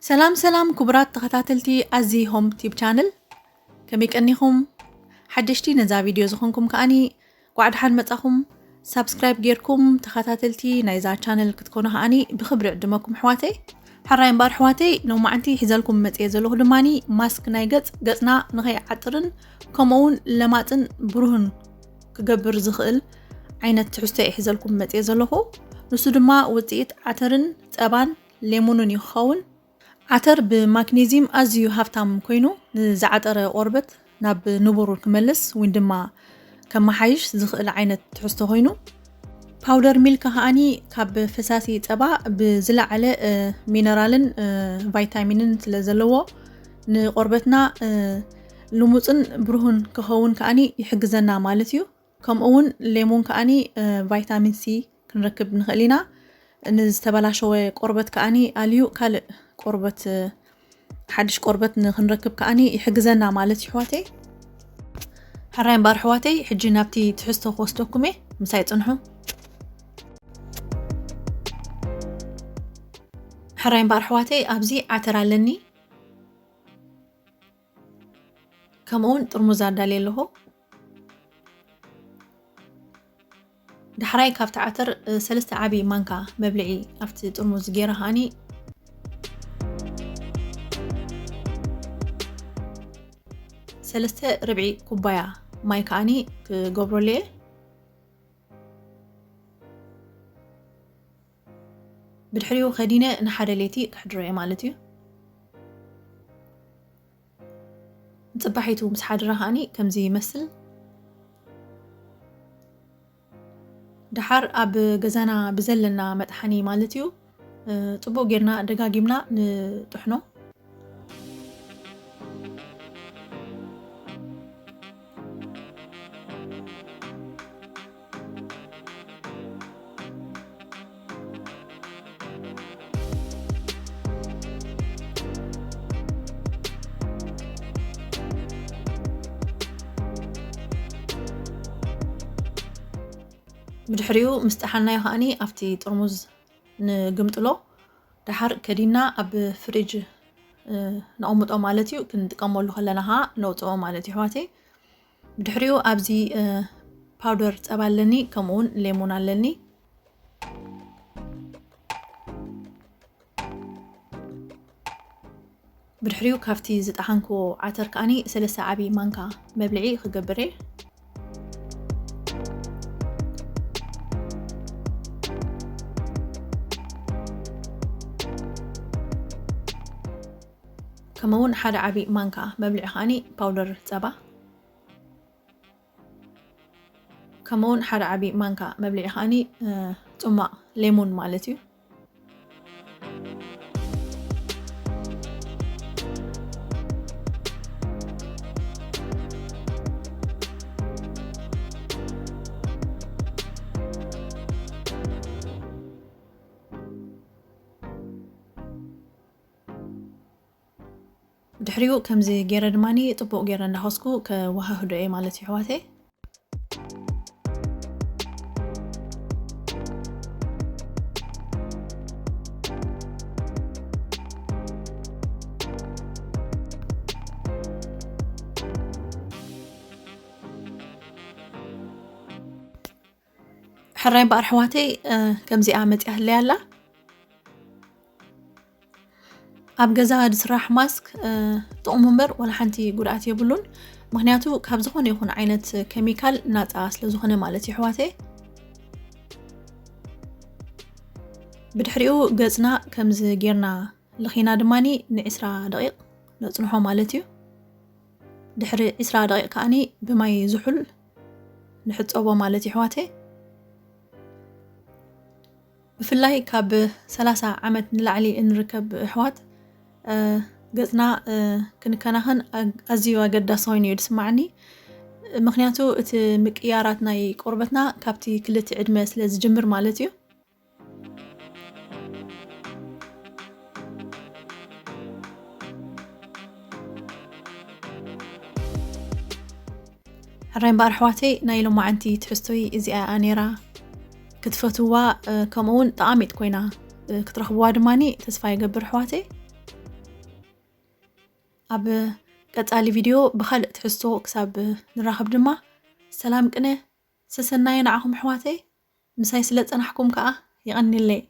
ሰላም ሰላም ክቡራት ተኸታተልቲ ኣዚ ሆም ቲብ ቻነል፣ ከመይ ቀኒኹም? ሓደሽቲ ነዛ ቪድዮ ዝኾንኩም ከኣኒ ጓዕ ደሓን መጻኹም። ሳብስክራይብ ጌርኩም ተኸታተልቲ ናይዛ ቻነል ክትኮኑ ከኣኒ ብኽብሪ ዕድመኩም ኣሕዋተይ። ሕራይ እምበኣር ኣሕዋተይ፣ ሎማዓንቲ ሒዘልኩም መጽየ ዘለኹ ድማኒ ማስክ ናይ ገጽ፣ ገጽና ንኸይዓጥርን ከምኡውን ለማጽን ብሩህን ክገብር ዝኽእል ዓይነት ትሕዝቶ እየ ሒዘልኩም መጽየ ዘለኹ። ንሱ ድማ ውጽኢት ዓተርን ጸባን ሌሙንን እዩ ክኸውን። ዓተር ብማግኔዚየም ኣዝዩ ሃፍታም ኮይኑ፣ ንዝዓጠረ ቆርበት ናብ ንቡር ክመልስ ወይ ድማ ከመሓይሽ ዝኽእል ዓይነት ትሕዝቶ ኮይኑ፣ ፓውደር ሚልክ ከኣኒ ካብ ፈሳሲ ጸባ ብዝለዓለ፣ እ፣ ሚነራልን፣ እ፣ ቫይታሚንን ስለ ዘለዎ፣ ንቆርበትና፣ እ፣ ልሙጽን ብሩህን ክኸውን ከኣኒ ይሕግዘና ማለት እዩ። ከምኡ እውን ሌሞን ከኣኒ፣ እ፣ ቫይታሚን ሲ ክንረክብ ንኽእል ኢና። ንዝተበላሸወ ቆርበት ከኣኒ ኣልዩ ካልእ ቆርበት፣ እ፣ ሓድሽ ቆርበት ንኽንረክብ ከኣኒ ይሕግዘና ማለት እዩ፣ ኣሕዋተይ። ሕራይ እምበኣር፣ ኣሕዋተይ፣ ሕጂ ናብቲ ትሕዝቶ ክወስደኩም እየ፣ ምሳይ ጽንሑ። ሕራይ እምበኣር፣ ኣሕዋተይ፣ ኣብዚ ዓተር ኣለኒ። ከምኡውን ጥርሙዝ ኣዳልየ ኣለኹ። ዳሕራይ ካብቲ ዓተር፣ እ፣ ሰለስተ ዓቢ ማንካ መብልዒ ኣብቲ ጥርሙዝ ገይረ ከኣኒ ሰለስተ ርብዒ ኩባያ ማይ ከኣኒ ክገብረሉ እየ። ብድሕሪኡ ከዲነ ንሓደ ለይቲ ክሕድሮ እየ ማለት እዩ። ንጽባሒቱ ምስ ሓድረ ከኣኒ ከምዚ ይመስል። ደሓር ኣብ ገዛና ብዘለና መጥሓኒ ማለት እዩ፣ እ፣ ጽቡቕ ጌርና ደጋጊምና ንጥሕኖ። ብድሕሪኡ ምስ ጠሓናዮ ከኣኒ ኣብቲ ጥርሙዝ ንግምጥሎ። ደሓር ከዲና ኣብ ፍሪጅ፣ እ፣ ነቐምጦ ማለት እዩ። ክንጥቀመሉ ከለና ኸኣ ነውጽኦ ማለት እዩ፣ ኣሕዋተይ። ብድሕሪኡ ኣብዚ፣ እ፣ ፓውደር ጸባ ኣለኒ፣ ከምኡውን ሌሞን ኣለኒ። ብድሕሪኡ ካብቲ ዝጠሓንክዎ ዓተር ከኣኒ ሰለስተ ዓቢ ማንካ መብልዒ ክገብር እየ። ከምኡውን ሓደ ዓቢ ማንካ መብልዒ ከኣኒ ፓውደር ጸባ። ከምኡውን ሓደ ዓቢ ማንካ መብልዒ ከኣኒ፣ እ፣ ጽሟቕ ሌሞን ማለት እዩ። ድሕሪኡ ከምዚ ገይረ ድማኒ ጽቡቕ ገይረ እንዳኾስኩ ከወሃህዶ እየ ማለት እዩ፣ ኣሕዋተይ። ሕራይ እምበኣር ኣሕዋተይ፣ እ፣ ከምዚኣ መጺኣትለይ ኣላ። ኣብ ገዛ ዝስራሕ ማስክ፣ እ፣ ጥቕሙ እምበር ዋላ ሓንቲ ጉድኣት የብሉን። ምኽንያቱ ካብ ዝኾነ ይኹን ዓይነት ኬሚካል ናጻ ስለ ዝኾነ ማለት እዩ፣ ኣሕዋተይ። ብድሕሪኡ ገጽና ከምዚ ጌርና ለኺና ድማኒ ንዒስራ ደቂቕ ነጽንሖ ማለት እዩ። ድሕሪ ዒስራ ደቂቕ ከኣኒ ብማይ ዝሑል ንሕጸቦ ማለት እዩ፣ ኣሕዋተይ። ብፍላይ ካብ ሰላሳ ዓመት ንላዕሊ እንርከብ ኣሕዋት፣ እ፣ ገጽና፣ እ፣ ክንከናኸን ኣግ-፣ ኣዝዩ ኣገዳሲ ኮይኑ እዩ ዝስማዓኒ። ምኽንያቱ እቲ ምቅያራት ናይ ቆርበትና ካብቲ ክልተ ዕድመ ስለ ዝጅምር ማለት እዩ። ሕራይ እምበኣር ኣሕዋተይ፣ ናይ ሎማዓንቲ ትሕዝቶይ እዚኣ እያ ነይራ። ክትፈትዋ፣ እ፣ ከምኡ እውን ጠቓሚት ኮይና፣ እ፣ ክትረኽብዋ ድማኒ ተስፋ ይገብር ኣሕዋተይ። ኣብ ቀጻሊ ቪድዮ ብኻልእ ትሕዝቶ ክሳብ ንራኸብ ድማ ሰላም ቅነ ሰሰናየ ንዓኹም ኣሕዋተይ። ምሳይ ስለ ጸናሕኩም ከኣ የቐንየለይ።